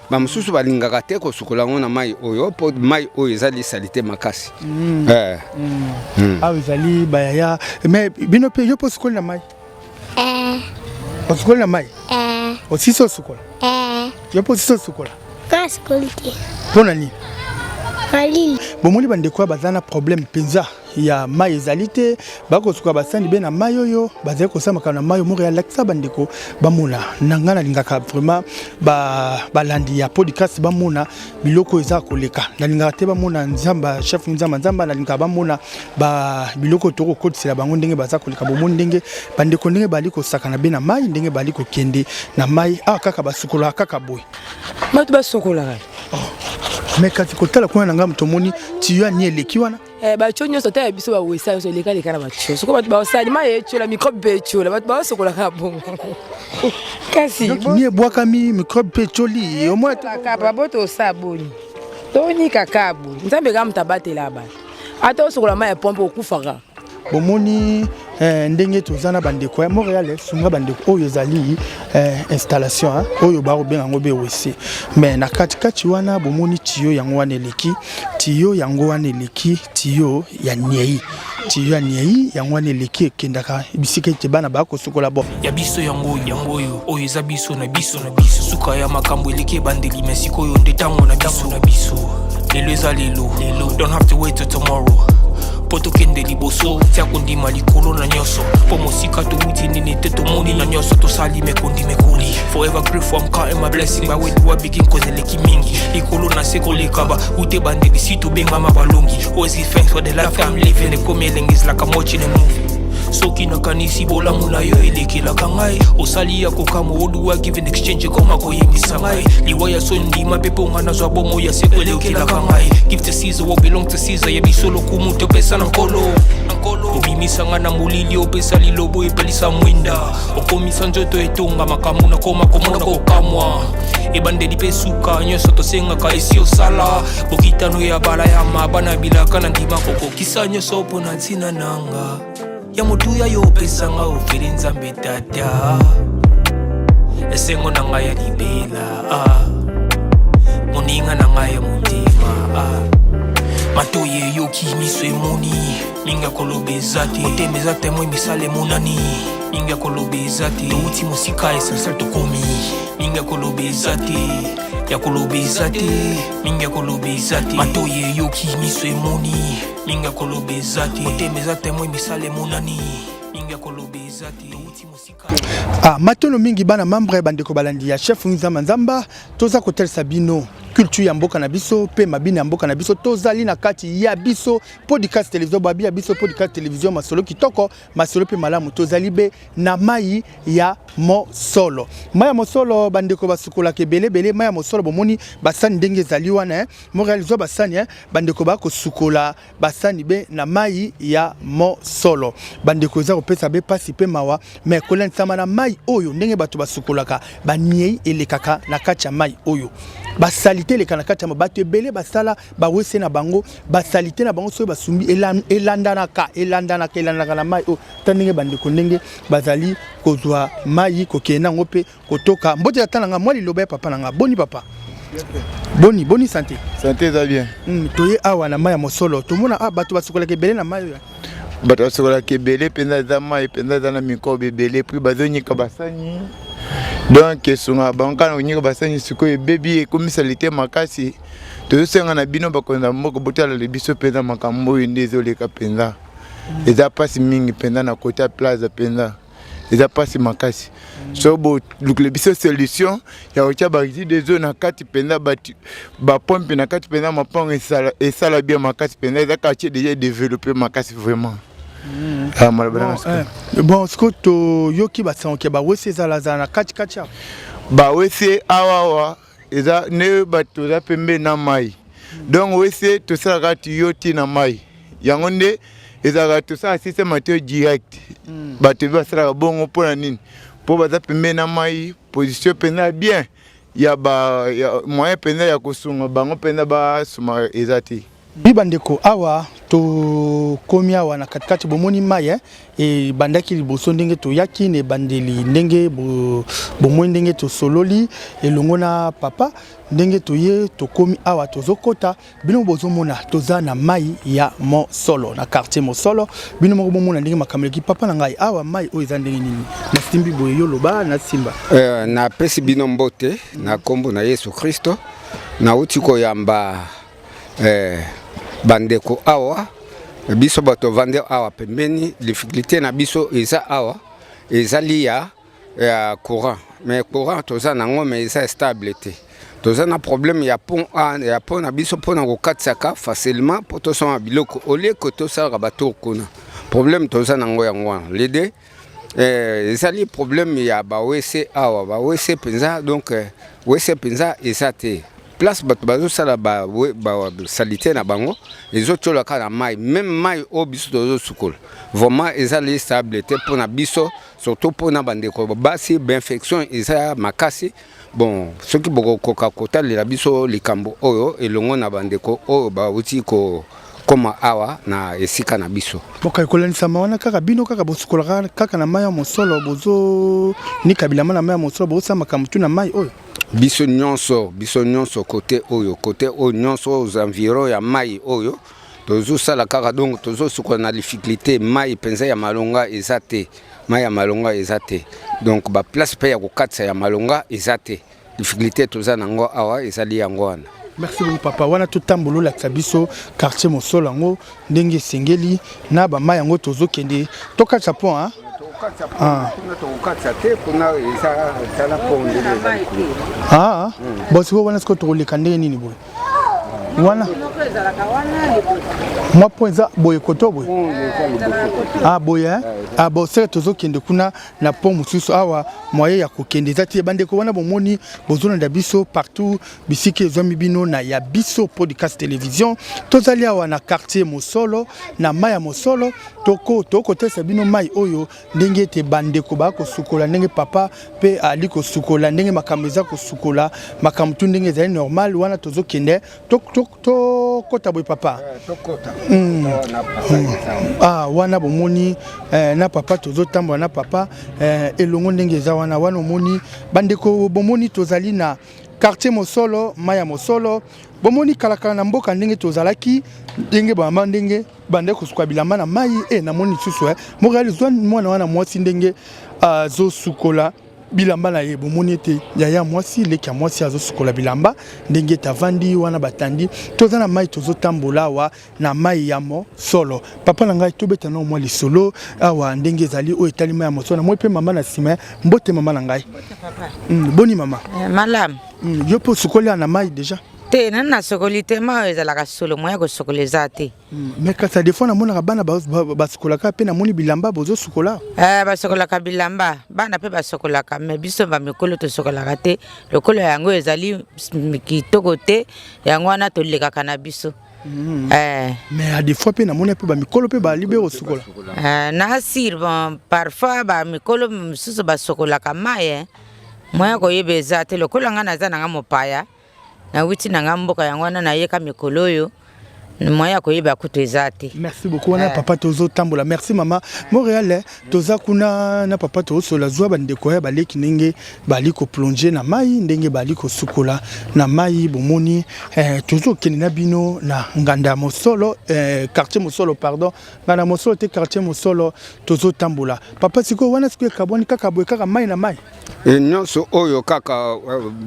Bamosusu balingaka te kosukola yango na mai oyo mpo mai oyo ezali salite makasi. Awa ezali bayaya, mais bino mpe, yo mpe osukoli na mai? Eh. Osukoli na mai? Eh. Osisi osukola? Eh. Yo mpe osisi osukola? Nasukoli te. Mpo na nini? Malili. Bomoni, bandeko oyo baza na problème mpenza ya mai ezali te. Bakosuka basani be na mai oyo, bazali kosala makambo na mai oyo. Moko alakisa bandeko bamona na ngai. Nalingaka vraiment balandi ya podcast bamona biloko oyo eza koleka. Nalingaka te bamona nzamba, chef nzamba nzamba. Nalingaka bamona biloko oyo tokokotisela bango ndenge baza koleka. Bomoni ndenge bandeko ndenge bali kosakana be na mai, ndenge bali kokende na mai awa, kaka basukolaka kaka boye. Bato basokolaka. Mais kasi kotala kuna na ngai, tomoni tiyo ani eleki wana. Eh, batio nyonso ta ya biso, bawesa nyonso elekaleka na batio. Soko bato basali mai etiola, microbe mpe etiola. Bato basokolaka bongo kasi. Donc ni ebwakami, microbe mpe etioli omoi. Kaka bo tosala boni, tonika kaka boye. Nzambe kaka moto abatela bato. Ata osokola mai ya pompe, okufaka. Bomoni ndenge toza na bandeko ya Montréal. Sunga bandeko oyo ezali installation hein, oyo bakobenga yango WC. Mais na katikati wana bomoni tiyo yango wana eleki, tiyo yango wana eleki, tiyo ya niei, tiyo ya niei yango wana eleki, ekendaka bisika ete bana bakosukola bo. Ya biso yango oyo, yango oyo, oyo eza biso na biso na biso. Suka ya makambo eleki ebandeli, me sikoyo nde ntango na biso na biso. Lelo eza lelo lelo, don't have to wait till tomorrow mpo tokende liboso. Tia kondima likolo na nyonso, mpo mosika towuti nini te, tomoni na nyonso tosali mekondi mekoli. Forever grateful, I'm counting my blessing. By where do I begin? Cause eleki mingi likolo na se koleka ba ute bandeli si tobengama balongi. Always give thanks for the life I'm living. Ekomi elengi, is like I'm watching a movie. Soki nakanisi bolamu na yo elekelaka ngai, osali ya kokamwa. What do I give in exchange? Ekoma koyebisa ngai liwa ya so ndima mpe mponga nazwa bomo ya seko elekelaka ngai. Give to Caesar what belong to Caesar. Ya biso lokumu topesa na Nkolo. Obimisa ngai na molili, opesa lilobo, epelisa mwinda, okomisa nzoto etonga makambo nakoma komona kokamwa. Ebandeli mpe suka, nyonso tosengaka esi osala. Bokitano ya bala ya mabana bilaka na ndima kokokisa nyonso mpo na ntina nanga ya motuya yo opesanga ofeli. Nzambe Tata, esengo na ngai ya libela, ah. Moninga na ngai ya motema, ah. Matoi eyoki, miso emoni, mingi ya koloba eza te. Motema eza témoin, misala emonani, mingi ya koloba eza te. Touti mosika, essentiel tokomi, mingi ya koloba eza te, ya koloba eza te, mingi ya koloba eza te. Matoi eyoki, miso emoni, mingi ya koloba eza te. Motema eza témoin, misala emonani, mingi ya koloba eza te. Touti mosika. Ah, matono mingi bana membre, bandeko balandi ya chef Nzamba Nzamba. Toza kotalisa bino culture ya mboka na biso mpe mabina ya mboka na biso. Tozali na kati ya biso podcast télévision, babi ya biso podcast télévision, masolo kitoko, masolo mpe malamu. Tozali be na mai ya mosolo, mai ya mosolo. Bandeko basukolaka ebele ebele mai ya mosolo. Bomoni basani ndenge ezali wana, eh? Montréal zwa basani, eh? Bandeko bakosukola basani be na mai ya mosolo. Bandeko, eza kopesa be pasi mpe mawa, mais kolandisama na mai oyo, ndenge bato basukolaka, baniei elekaka na kati ya mai oyo, basalite eleka na kati ya bato ebele basala ba WC na bango, basalite na bango soki basumbi elandanaka, elandanaka, elandanaka na mai oyo. Ta ndenge bandeko ndenge bazali kozwa mai, kokende yango mpe kotoka. Mbote ya ta na nga, mwa liloba ya papa na nga. Boni papa, boni boni santé? Santé eza bien. Toye awa na mai ya mosolo, tomona ah, bato basukolaka ebele na mai oyo. Bato basokolaka ebele mpenza. Eza mai mpenza eza na microbe ebele, puis bazonyika basani, donc esungaka bango kaka na konyika basani. Sikoyo ebebi, ekomisa lite makasi. Tozosenga na bino bakonzi ya mboka, botalala biso mpenza makambo oyo nde ezoleka mpenza. Eza mpasi mingi mpenza na kota plaza mpenza, eza mpasi makasi. So bolukela biso solution ya kotia ba Regideso na kati mpenza, bapompe na kati mpenza, mapango esala, esala bien makasi mpenza. Eza quartier déjà développé makasi vraiment. Ah, maloba na nga. Bon, sikoyo toyoki basango ba WC ezalazala na kati kati awa. Ba WC awa awa eza nde bato toza pembeni na mai, donc WC tosalaka tiyo ti na mai. Yango nde ezalaka, tosala système ya tuyau direct. Bato ebi basalaka bongo mpona nini? Mpo baza pembeni na mai, position mpenza ya bien ya ba ya moyen mpenza ya kosunga bango mpenza basuma eza te. Bi bandeko awa. Tokomi awa na katikati, bomoni mai eh? Ebandaki liboso ndenge toyaki na ebandeli, ndenge bomoni ndenge tosololi elongo na papa, ndenge toye tokomi awa tozokota. Bino bozomona toza na mai ya Mosolo, na quartier Mosolo. Bino moko bomona ndenge makambo eleki. Papa na ngai, awa mai oyo eza ndenge nini? Nasimbi boye, yo loba, nasimba. Napesi bino mbote na nkombo na Yesu Kristo. Nauti koyamba bandeko awa. Biso bato tovandi awa pembeni, difficulté na biso eza awa ezali ya courant. Mais courant toza nango, mais eza stable te. Toza na problème ya pont, ya pont na biso mpona kokatisaka facilement mpo tosomba biloko au lieu que tosalaka batour kuna. Problème toza nango yango wana. Lede ezali problème ya baWC awa. BaWC mpenza, donc WC mpenza eza te. Place bato bazosala basaleté na bango ezotiola kaka na mai. Même mai oyo biso tozosukola, vraiment ezali stable te mpona biso, surtout mpona bandeko basi. Bainfection eza makasi. Bon, soki bokokoka kotalela biso likambo oyo elongo na bandeko oyo bauti kokóma awa na esika na biso. Boka ekolandisama wana kaka bino kaka bosukolaka kaka na mai ya Mosolo, bozonika bilamba na mai ya Mosolo, bozosala makambo tu na mai oyo? Biso nyonso, biso nyonso, côté oyo nyonso, aux environs ya mai oyo tozosala kaka. Donc tozosukola na difficulté. Mai mpenza ya malonga eza te, mai ya malonga eza te. Donc baplace mpe ya kokatisa ya malonga eza te. Difficulté toza nango awa ezali yango wana. Merci beaucoup, papa. Wana totambola, olakisa biso quartier Mosolo yango ndenge esengeli na bamai yango. Tozokende, tokatisa pont, hein? Ah. Kuna tokokatisa te, kuna eza tala pont ndenge ezali kuna. Ah, bon, sikoyo wana sikoyo tokoleka ndenge nini boye? Wana mwa pont eza boye koto boye. Ah, boye, eh? Ah bon, seke tozokende kuna na pont mosusu. Awa moyen ya kokende eza te, bandeko. Wana bomoni, bozolanda biso partout bisika ezwami bino na ya biso podcast télévision. Tozali awa na quartier Mosolo, na mai ya Mosolo. Tokotesa bino mai oyo ndenge ete bandeko bakosukola, ndenge papa mpe ali kosukola, ndenge makambo eza kosukola, makambo tu ndenge ezali normal. Wana tozokende, tokota boye, papa. Ah, wana bomoni na papa, tozotambola na papa elongo ndenge eza wana. Wana omoni bandeko, bomoni tozali na quartier Mosolo, mai ya Mosolo. Bomoni kalakala na mboka ndenge tozalaki, ndenge bamama ndenge bande kosukola bilamba na mai. E namoni lisusu moko ya lizwa mwana wana mwasi ndenge azosukola bilamba na ye. Bomoni ete yaya mwasi, leki ya mwasi azosukola bilamba ndenge ete avandi wana, batandi. Toza na mai, tozotambola awa na mai ya Mosolo. Papa na ngai, tobeta nao mwa lisolo awa ndenge ezali oyo etali mai ya Mosolo. Namoni mpe mama na nsima. Mbote, mama na ngai. Boni mama? Malamu. Yo mpe osukoli awa na mai déjà? Te, nani nasokoli te. Mai oyo ezalaka solo, moya kosokola eza te. Mais kasi des fois namonaka bana basukolaka mpe, namoni bilamba bozosukola. Eh, basokolaka bilamba, bana mpe basokolaka, mais biso bamikolo tosokolaka te. Lokola yango ezali kitoko te, yango wana tolekaka na biso. Eh. Mais à des fois mpe namoni mpe bamikolo mpe bali be kosukola. Eh, na sir, bon, parfois bamikolo mosusu basokolaka mai, eh. Moya koyeba eza te. Lokola ngai naza nanga mopaya, nawuti na nga mboka, yango wana nayeka mikolo oyo, moyen ya koyeba kutu eza te. Merci beaucoup wana. Papa, tozotambola. Merci, mama. Montréal, toza kuna na papa, tozosola. Zwa bandeko ya baleki ndenge bali koplonger na mai, ndenge bali kosukola na mai. Bomoni, tozokende na bino na nganda ya Mosolo, quartier Mosolo, pardon, nganda ya Mosolo te, quartier Mosolo. Tozotambola, papa. Sikoyo wana sikoyo ekabwani kaka boye, kaka mai na mai. E nyonso oyo kaka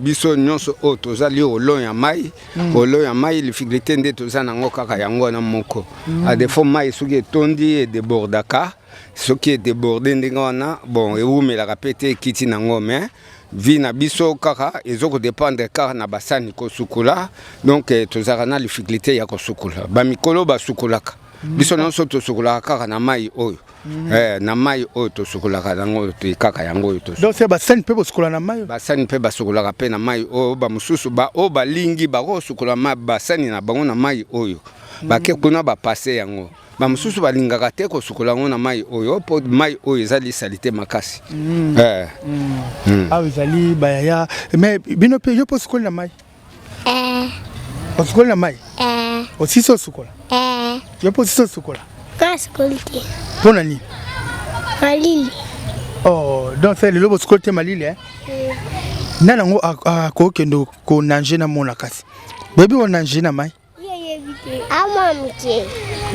biso nyonso oyo tozali olo ya mai, olo ya mai. Difficulté nde toza nango kaka yango wana moko. À défaut, mai soki etondi, edébordaka. Soki edéborde ndenge wana, bon, ewumelaka mpe te, ekiti nango. Mais vie na biso kaka ezokodépendre kaka na basani kosukola. Donc tozalaka na difficulté ya kosukola. Bamikolo basukolaka, biso nyonso tosukolaka kaka na mai oyo. Na mai oyo tosukolaka yango kaka yango oyo. Donc se basani mpe bosukola na mai? Basani mpe basukolaka mpe na mai oyo. Bamosusu oyo balingi bakosukola basani na bango na mai oyo, bake kuna bapase yango. Bamosusu balingaka te kosukola yango na mai oyo mpo mai oyo ezali saleté makasi. Awa ezali bayaya. Mais bino mpe, yo mpe osukoli na mai? Eh. Osukoli na mai? Eh. Osisi osukola? Eh. Yo mpo osisi osukola? Nga nasukoli te. Mpo na nini? Malili. Oh, donc c'est lelo bosukoli te malili eh? Mm. Nani yango akokende konange na mona kasi? Boyebi konange na mai? Amwa moke.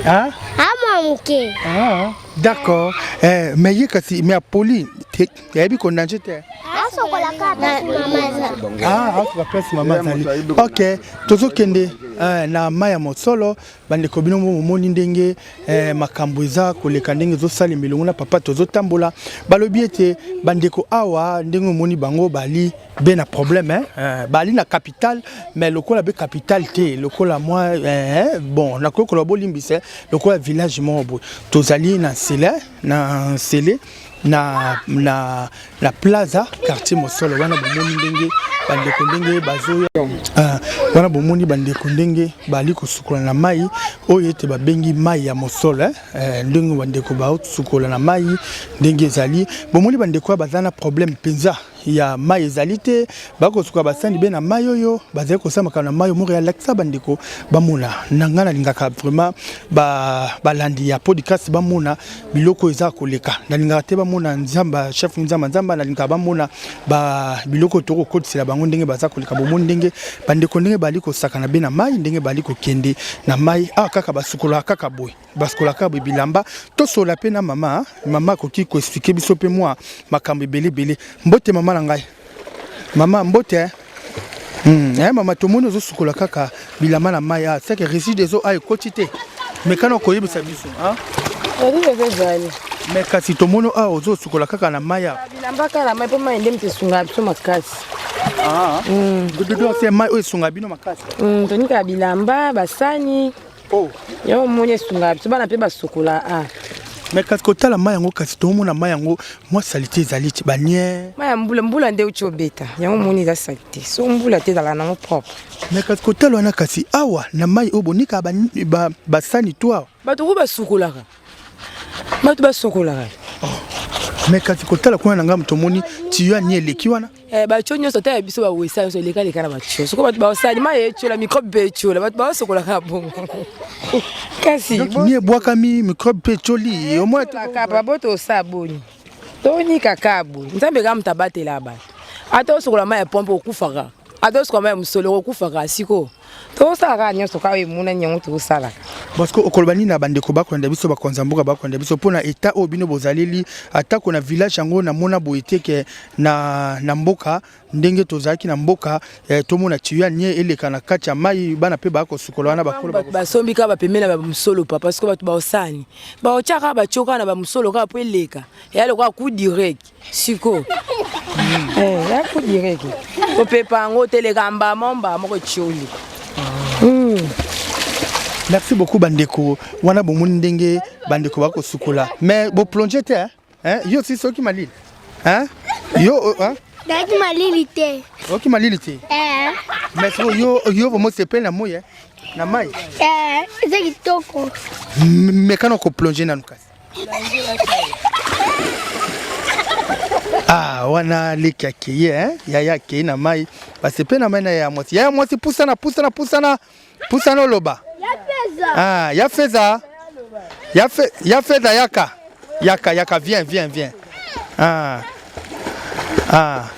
Ah? Amwa moke. Ah, d'accord. Eh, mais ye kasi mais apoli ayebi konange te. Asokolaka place mama azali. Ah, asokola place mama azali. Ok, tozokende eh, na mai ya mosolo Bandeko bino bomoni ndenge eh, makambo eza koleka ndenge ezosalema elongo na papa tozotambola balobi ete bandeko awa ndenge omoni bango bali be na problème eh, eh, bali na capitale mais lokola be capitale te lokola mwa eh, bon nakoki koloba bolimbisa lokola village moko boye tozali na nsele na nsele na, na, na plaza quartier mosolo wana bomoni ndenge bandeko ndenge bazoya uh, wana bomoni bandeko ndenge bali kosukola na mai oyo ete babengi mai ya mosolo eh? Eh, ndenge bandeko baosukola na mai ndenge ezali bomoni bandeko oyo baza na problème mpenza ya mai ezali te bakosuka basani be na mai oyo bazali kosala makambo na mai moko ya lakisa bandeko bamona na ngai nalingaka vraiment balandi ba ya podcast bamona biloko eza koleka nalingaka te bamona nzamba chef nzamba nzamba nalingaka bamona ba biloko tokokotisela bango ndenge baza koleka bomoni ndenge bandeko ndenge bali kosakana be na mai ndenge bali kokende na mai awa kaka basukolaka kaka boye basukolaka boye bilamba tosola mpe na mama mama akoki koexplike biso mpe mwa makambo ebele ebele mbote mama na ngai mama mbote eh? Hmm, eh, mama tomoni ozosukola kaka bilamba na mai ah, seke reside ezo a ekoti te mekana okoyebisa biso ah? me kasi tomoni awa ozosukola kaka na mai awa bilamba kaka na mai mpo mai nde moto esungaka biso makasi ah. hmm. mai oyo esungaka bino makasi hmm, tonikaka bilamba basani Oh. Yango omoni esungaka biso bana mpe basukola a. Ah. Mais kasi kotala mai yango kasi tomona mai yango mwa salite ezali ti banie. Mai ya mbula mbula nde euti obeta yango omoni eza salite so mbula te ezalaka nango propre. Mais kasi kotala wana kasi awa na mai oyo bonika basani ba, ba to awa. Bato ko basukolaka bato basokolaka. Oh. Mais kasi kotala kuna na ngambo tomoni tiyo ya nie eleki wana. Eh, batio nyonso ata ya biso bawesa nyonso elekaleka na batio soko bato basali mai etiola microbe mpe etiola bato baosokolaka bongo kasi ni ebwakami microbe mpe etioli omwakaka bo tosala boni tonikaka boye nzambe kaka moto abatela bato ata osokola mai ya pompe okufaka ata osokola mai ya mosolo okufaka sikoyo Tosala kaka nyonso kaka emonani yango tosalaka. Parce que okoloba nini na bandeko bakolanda biso bakonzi ya mboka bakolanda biso mpo na etat oyo bino bozaleli atako na village yango namona boye te ke na, na mboka ndenge tozalaki na mboka eh, tomona tiyo nie eleka na kati ya mai bana mpe bakosukola wana bakolo bato basombi kaka bapembeni na bamosolo papa parce que bato baosani baotya kaka batyo kaka na bamosolo kaka mpo eleka eya lokola coup direct siko mm. eh, ya coup direct kopepa yango teleka mbama mbama moko etioli ah. mm. merci beaucoup bandeko wana bomoni ndenge bandeko bakosukola mais boplonge te hein? Hein? yo si soki malili hein? yo oh, hein? Nayaki malili te. Oki malili te? Eh. Mais sikoyo yo yo vraiment sepeli na moi eh? Na mai? Eh, eza kitoko. Mekana ko plonger nanu kasi. Ah, wana leki akei eh? Yaya akei na mai basepe na mai na yaya mwasi. Yaya mwasi pusana pusana pusana pusana oloba. Ah, ya feza. Ya fe, ya feza yaka. Yaka yaka viens viens viens. Ah. Ah.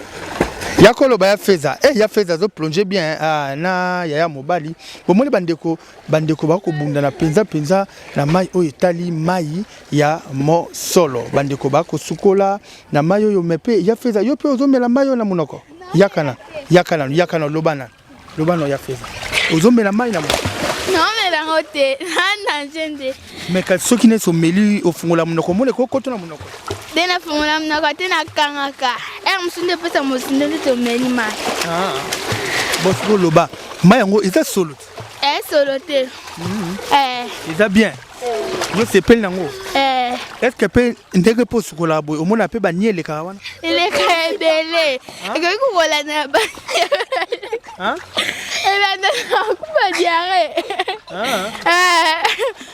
Ya koloba ya feza. Eh ya feza zo plonger bien ah na yaya mobali. Bomoni bandeko Bandeko bakobundana mpenza mpenza na mai oyo etali mai ya mosolo. Bandeko bakosukola na mai oyo me mpe ya feza. Yo mpe ozomela mai oyo na monoko? Yaka na, yaka nanu, yaka na, loba nanu, loba nanu ya feza. Ozomela mai na monoko? Naomela yango te, na danger nde. Me kasi soki neti omeli ofungola monoko omona ekokota na monoko. Nde nafungola monoko te nakangaka. Ere mosusu nde epesa mozindo nde tomeli mai. Ah. Bon sikoyo loba mai yango eza solo te. Eh solo te. Mm. Eh. Eza bien. Yo sepeli nango. Eh. Est-ce que pe ndenge po sukola boye omona pe ba nie elekaka wana? Eleka ebele. Ekoki kokolanda na ba. Hein? Elanda na kuba diarrhée. Ah.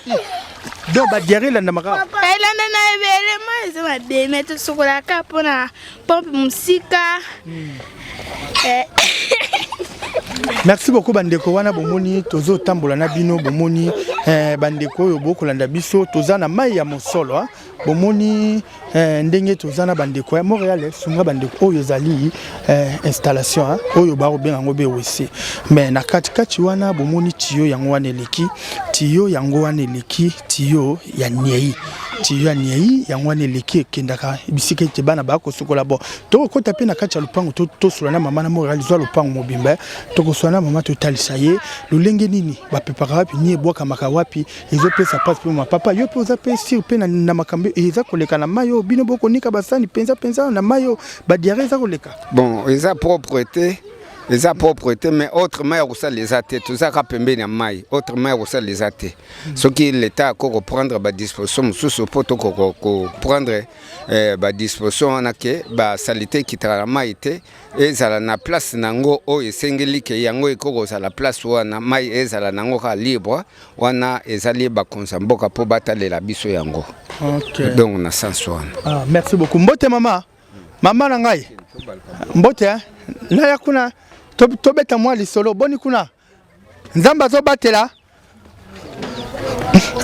Eh. Donc ba diarrhée elanda maka. Elanda na ebele moi eza mabe mais tosukolaka mpona pompe mosika. Mm. Eh. Merci beaucoup bandeko wana bomoni tozo tambola na bino bomoni Eh, bandeko oyo bokolanda biso toza na mai ya mosolo ah. Bomoni eh, ndenge toza na bandeko ya Montréal eh, sunga bandeko oyo ezali eh, installation ah, oyo bakobenga yango BWC mais na kati kati wana bomoni tiyo yango wana eleki tiyo yango wana eleki tiyo ya niei tiyo ya niei yango wana eleki ekendaka bisika ete bana bakosukola bo tokokota mpe na kati ya lopango tosola na mama na Montréal zwa lopango mobimba eh. tokosola na mama totalisa ye lolenge nini bapepaka wapi nie ebwakamaka wapi ezopesa mpasi mpe mapapa yo mpe oza mpe sur mpe na, na makambo eza koleka na mai oyo bino bokonika basani mpenza mpenza na mai oyo badiare eza koleka bon eza propre te eza propre te mais autrement ya kosala eza te toza kaka pembeni ya mai autrement ya kosala eza te soki leta akoki koprendre badisposition mosusu mpo tokoka koprendre eh, badisposition wana ke basalite ekitaka na mai te ezala na place na yango oyo esengeli ke yango ekoki kozala place wana mai ezala na yango kaka libre wana ezali bakonzi ya mboka mpo batalela biso yango okay. Donc na sens wana. Ah, merci beaucoup. Mbote mama, mama na ngai mbote eh? Naya kuna tobeta mwa lisolo boni kuna Nzambe azobatela.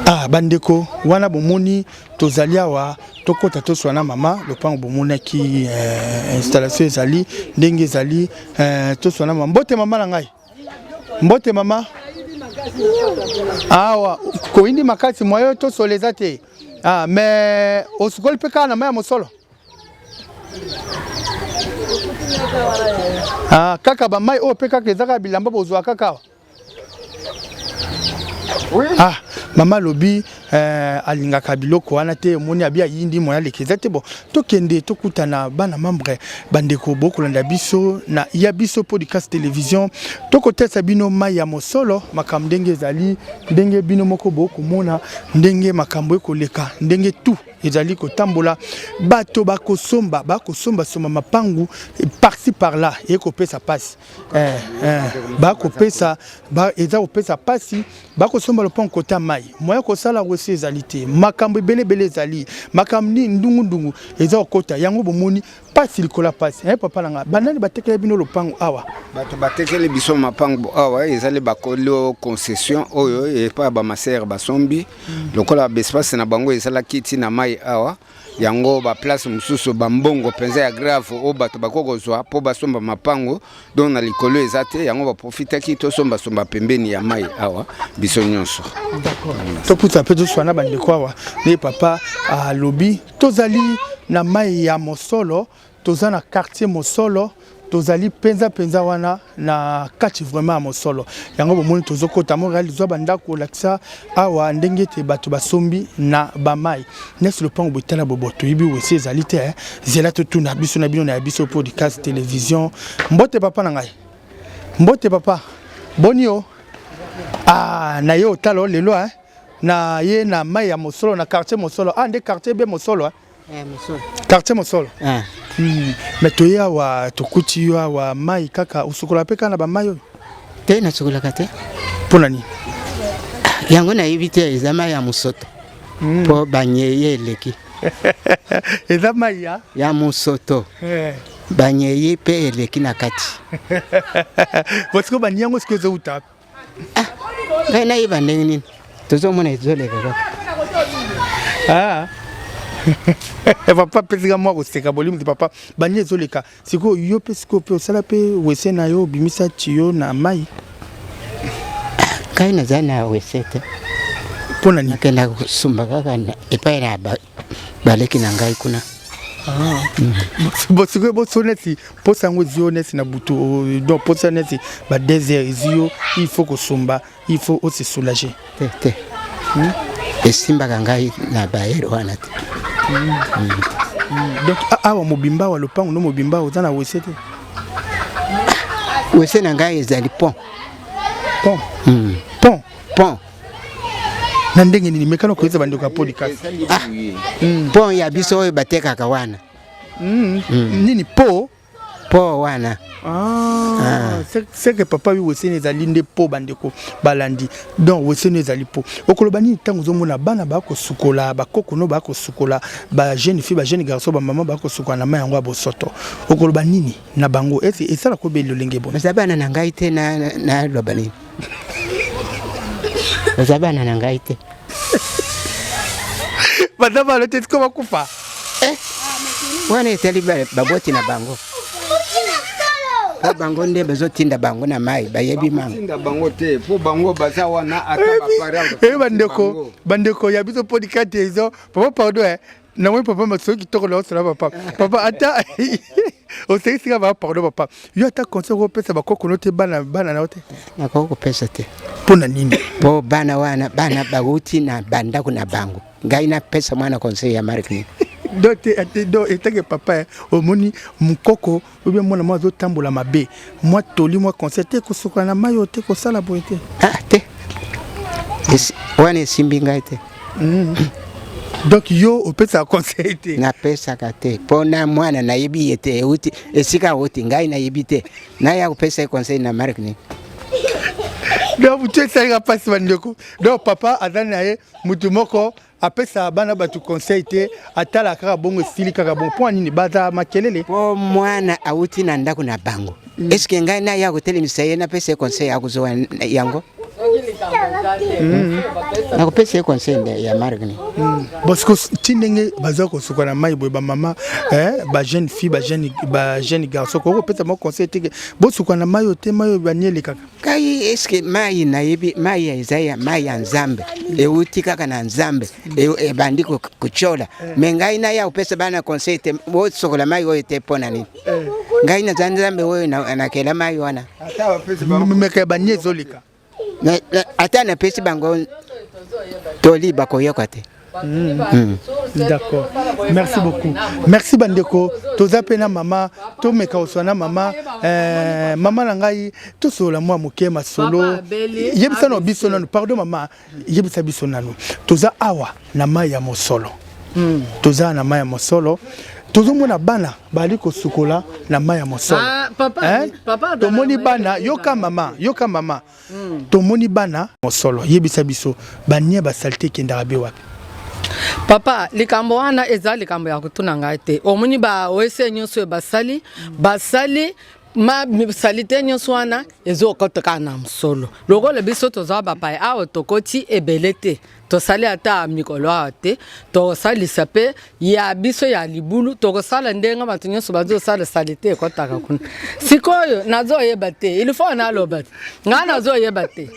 Ah, bandeko wana bomoni tozali awa tokota toswa na mama lopango bomonaki eh, installation ezali ndenge ezali eh, toswa na mama. Mbote mama na ngai, mbote mama. Awa koyindi makasi mwayo tosola eza te. Ah, mais osukoli mpe kaka na mai ya mosolo. Ah, kaka ba mai oyo mpe kaka eza kaka bilamba bozwa kaka awa. Oui. Ah, mama alobi eh, alingaka biloko wana te omoni abi ayindi moya aleka eza te bon tokende tokutana bana membre bandeko bokolanda biso na ya biso podcast television tokotesa bino mai ya mosolo makambo ndenge ezali ndenge bino moko bokomona ndenge makambo ekoleka ndenge tout ezali kotambola bato bakosomba bakosombasomba mapangu par-ci par-là ekopesa pasi eh, eh, bakopesa ba, eza kopesa pasi bakosomba lopango kota mai moya kosala wese ezali te makambo ebele ebele ezali makambo nini ndungundungu eza kokota yango bomoni pasi likolo ya pasi eh, papa na ngai banani batekeli bino lopango awa? Bato batekeli biso mapango awa ezali bakolo concession oyo epai ya bamasere basombi lokola baespace na bango ezalaki ntina mai awa yango baplace mosusu bambongo mpenza ya grave oyo bato bakoki kozwa mpo basomba mapango donc na likolo eza te yango baprofitaki tosombasomba pembeni ya mai awa biso nyonso. Topusa mpe toswana bandeko awa nde papa alobi tozali na mai ya mosolo toza na quartier mosolo tozali mpenza mpenza wana na kati vraiment ya mosolo yango bomoni tozokota Montréal zwa bandako olakisa awa ndenge ete bato basombi na bamai nesi lopango botala bobo toyebi wese ezali te eh. Zela totuna biso na bino na ya biso podcast television. Mbote papa na ngai, mbote papa, boni yo? Ah, na ye otala lelo eh? Na ye na mai ya mosolo na quartier mosolo ah nde quartier be mosolo eh? Eh, mosolo. Quartier mosolo. Ah. Mais toye awa tokuti yo awa mai kaka osukola mpe kaka na bamai oyo? Te, nasukolaka te. Mpo na nini? Yango nayebi te, eza mai ya mosoto mpo banyei eleki. Eza mai ya ya mosoto eh. Banyei mpe eleki na kati. Bosiko banyei yango sikoyo ezouta? Ah, ngai nayeba ndenge nini tozomona ezoleka kaka. Ah. Papa apesika mwa koseka bolimisi papa bani ezoleka sikoyo yo mpe sikoyo mpe osala mpe wese na yo obimisa tiyo na mai? Ngai naza na wese te. Mpo na nini? Nakenda kosumba kaka epai na baleki na ngai kuna. Ah. Bo sikoyo boso neti mposa yango ezwi yo neti na butu donc mposa neti ba 2 heures ezwi yo il faut kosumba il faut ose soulager. Te te. Esimbaka ngai na bayere wana te. Donc awa mobimba awa lopango no mobimba oza na wese te? Wese na ngai ezali pont. Pont? Pont? Pont. Na ndenge nini mekano koyeza bandeko ya podcast? Ah, pont ya biso oyo batekaka wana. Nini po? Po wana. Ah, ah. C'est que papa wi weseni ezali nde po bandeko balandi. Donc weseni ezali po. Okoloba nini ntango ozomona bana bakosukola, bakoko no bakosukola, ba jeune fille, ba jeune garçon, ba mama bakosukola na mai yango ya bosoto. Okoloba nini na bango? Ese esala ko beli lolenge bona? Baza bana na ngai te na naloba nini? Baza bana na ngai te. Baza bana te sikoyo bakufa. Eh, wana etali baboti na bango. Po bango nde bazotinda bango na mai bayebi mango. Bakotinda bango te po bango baza wana ata ba parents. Eh bandeko, bandeko ya biso podcast ezo papa pardon eh. Namoni papa masolo kitoko na osala papa. Papa ata osekisi nga ba pardon papa. Yo ata conseil okopesa bakoko no te bana bana na yo te. Nakoki kopesa te. Mpo na nini? Mpo bana wana bana bauti na bandako na bango. Ngai napesa mwana conseil ya marque nini? Do te ate do etake papa eh, omoni mukoko ou bien mwana mwa azotambola mabe mwa toli mwa conseil te kosokola na mai oyo te kosala boye te. Ah te. Wana esimbi ngai te. Donc yo opesaka conseil te? Napesaka te mpo na mwana nayebi ye te, euti esika auti ngai nayebi te, naya kopesa ye conseil na marque nini? Donc motu esalika mpasi bandeko. Donc papa aza na ye motu moko apesaka bana bato conseil te, atalaka kaka bongo esili kaka bongo. Mpo nini baza makelele? Mpo mwana auti na ndako na bango, eske ngai naya kotelemisa ye napesa ye conseil akozwa yango? Nakopesa ye conseil ya marque nini? Bon siko ti ndenge baza kosuka na mai boye bamama eh, ba jeune fille ba jeune ba jeune garçon koki kopesa bango conseil te ke bosuka na mai oyo te, mai oyo bani elekaka. Kai eske mai nayebi mai eza ya mai ya Nzambe euti kaka na Nzambe ebandi kotyola me ngai naya kopesa bana conseil te bosokola mai oyo te mpo na nini? Ngai naza Nzambe oyo nakela mai wana. Meka ya bani ezoleka. Ata napesi bango toli bakoyoka te. D'accord. Merci beaucoup. Merci bandeko. Toza pe na mama, tomeka koswa na mama. Euh, mama na ngai tosolola mwa moke masolo. Yebisa na biso nanu, pardon mama, yebisa biso nanu. Toza awa na mai ya mosolo. Toza na mai ya mosolo. Tozomona bana bali kosukola na mai ya mosolo. Ah, papa, Hein? papa, Tomoni bana, yoka mama, yoka mama. Tomoni bana mosolo, yebisa biso banie basalite ekendaka be wapi? Papa, likambo wana eza likambo ya kotuna ngai te. Omoni ba OSE nyonso oyo basali, basali ma salite nyonso wana ezokota kaka na mosolo. Lokola biso toza bapaya awa tokoti ebele te, tosali ata mikolo awa te, tokosalisa mpe ya biso ya libulu, tokosala ndenge bato nyonso bazosala salite ekotaka kuna. Sikoyo nazoyeba te, il faut naloba te, ngai nazoyeba te.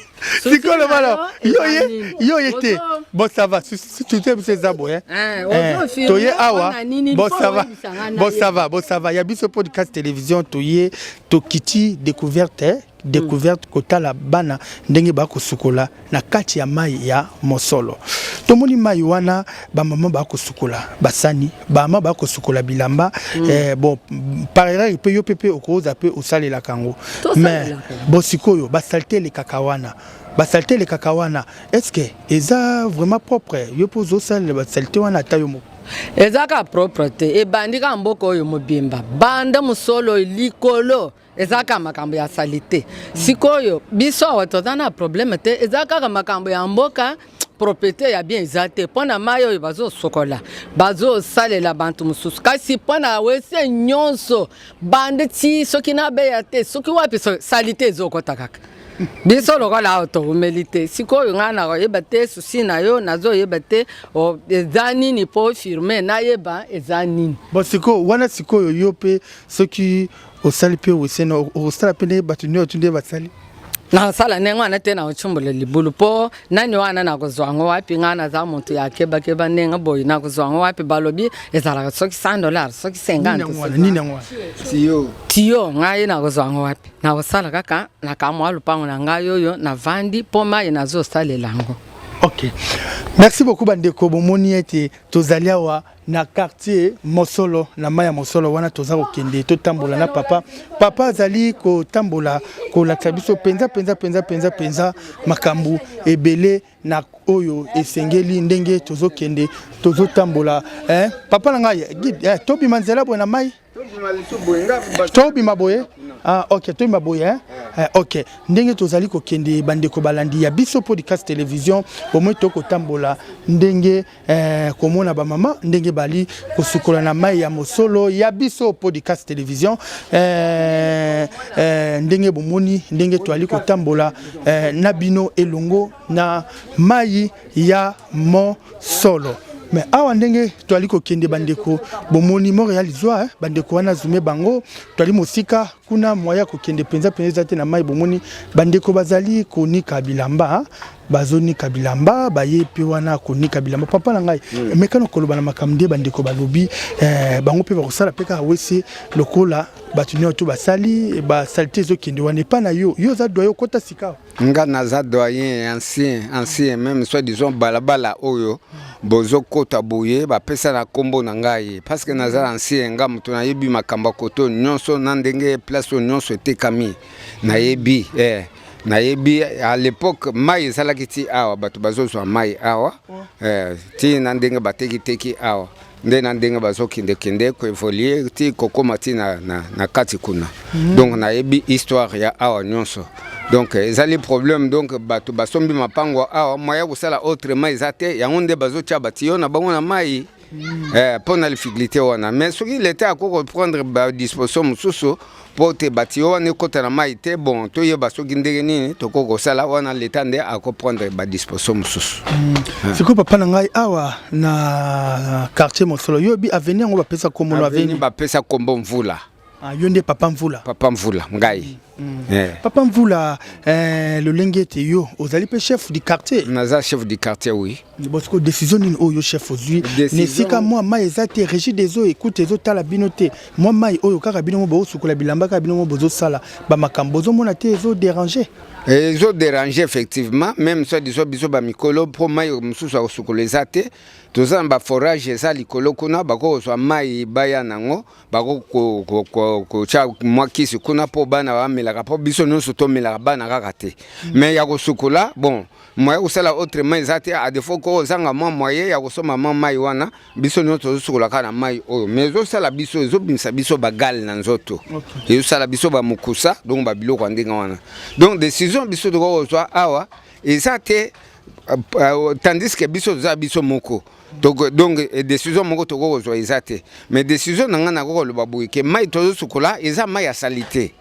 Sikoyo loba na yo ye yo ye te. Bon ça va, tu biso eza boye. Toye awa, bon ça va, bon ça va, bon ça va. Ya biso podcast télévision toye tokiti découverte découverte kotala bana ndenge bakosukola na kati ya mai ya mosolo. Tomoni mai wana bamama bakosukola basani, bamama bakosukola bilamba. Bon par erreur mpe yo mpe mpe okoza mpe osalelaka yango. Mais bon sikoyo basalite elekaka wana, basalite elekaka wana, est-ce que eza vraiment propre? Yo mpe ozosalela basalite wana ata yo moko? Eza kaka propre te, ebandi kaka mboka oyo mobimba, banda mosolo oyo likolo eza kaka makambo ya salite. Sikoyo biso awa toza na problème te, eza kaka makambo ya mboka, propriété ya bien eza te mpo na mai oyo bazosokola bazosalela bantu mosusu, kasi mpo na wese nyonso bande ti soki nabeya te soki wapi salite ezokota kaka biso lokola awa towumeli te. Sikoyo ngai nakoyeba te susi na yo, nazoyeba te eza nini mpo firme nayeba eza nini. Bon sikoyo wana sikoyo yo mpe soki osali mpe wese na okosala mpe ndenge bato nyonso nde basali. Nasala ndenge wana te, nakotyumbola libulu mpo nani wana nakozwa yango wapi? Ngai naza moto ya kebakeba ndenge boye, nakozwa yango wapi? Balobi ezalaka soki 100 dollars soki 50 Nini yango wana? Tiyo. Tiyo ngai nakozwa yango wapi? Nakosala kaka na kamwa lupango na ngai oyo navandi mpo mai nazosalela yango. Ok, merci beaucoup bandeko. Bomoni ete tozali awa na quartier Mosolo, na mai ya Mosolo wana toza kokende totambola na papa. Papa azali kotambola kolakisa biso mpenza mpenza mpenza mpenza mpenza makambo ebele na oyo esengeli ndenge tozokende tozotambola. Papa na ngai guide, tobima nzela boye na mai, tobima boye. Ah, ok, toyemba boye hein? Eh, ok, ndenge tozali kokende bandeko balandi ya biso podcast télévision, bomoi tokotambola ndenge eh, komona bamama ndenge bali kosukola na mai ya mosolo ya biso podcast télévision eh, eh, ndenge bomoni ndenge toali kotambola eh, na bino elongo na mai ya mosolo. Mais awa ndenge toali kokende bandeko bomoni Montréal zwa eh, bandeko wana zume bango toali mosika kuna moya ya kokende mpenza mpenza eza te na mai. Bomoni bandeko bazali konika bilamba, bazonika bilamba, baye mpe wana konika bilamba. Papa na ngai, mekano koloba na makambo nde bandeko balobi eh, bango mpe bakosala mpe kaka wese lokola bato nyonso to basali basali te. Ezokende wana epai na yo, yo oza doyen, okota sika. Nga naza doyen ancien, ancien même, soit disons balabala oyo bozokota boye bapesa na nkombo na ngai parce que naza ancien. Nga moto nayebi makambo ya koto nyonso na ndenge place oyo nyonso etekami nayebi eh. Nayebi à l'époque mai ezalaki ti awa, bato bazozwa mai awa eh, ti na ndenge batekiteki awa nde na ndenge bazokendekende koévoluer ti kokóma ti na kati kuna. Donc nayebi histoire ya awa nyonso. Donc ezali problème, donc bato basombi mapango awa, moyen kosala autrement eza te. Yango nde bazotia batiyo na bango na mai mpo na difficulté wana. Mais soki leta akoki koprendre badisposition mosusu mpo te batiyo wana ekɔta na mai te, bon, toyeba soki ndenge nini tokoki kosala wana, leta nde akoprendre badisposition mosusu. Sikoyo papa na ngai, awa na quartier Mosolo, yo oyebi avenue yango bapesa kombo no? Avenue avenue bapesa kombo Mvula. Ah, yo nde papa Mvula? Papa Mvula ngai. Eh. Papa Mvula, eh, lolenge ete yo ozali mpe chef du quartier? Naza chef du quartier, oui. Bon, sikoyo décision nini oyo chef ozwi Décision- na esika mwa mai eza te, régie des eaux ekute ezotala bino te, mwa mai oyo kaka bino mo bozosukola bilamba, kaka bino mo bozosala bamakambo, bozomona te ezodéranger? Ezodéranger effectivement, même soit disons biso bamikolo, mpo mai mosusu ya kosukola eza te. Toza na baforage eza likolo kuna, bakokozwa mai baya nango, bakotya mwa kisi kuna mpo bana bamelaka, mpo biso nyonso tomelaka, bana kaka te. Mais ya kosukola, bon, moyen kosala autrement eza te. À défaut ko ozanga mwa moyen ya kosomba mwa mai wana, biso nyonso tozosukola kaka na mai oyo. Mais ezosala biso, ezobimisa biso bagale na nzoto, ezosala biso bamokusa, donc babiloko ya ndenge wana. Donc décision biso tokoki kozwa awa eza te, tandis que biso toza biso moko. Donc décision moko tokoki kozwa eza te. Mais décision na ngai, nakoki koloba boye ke mai tozosukola eza mai ya saleté,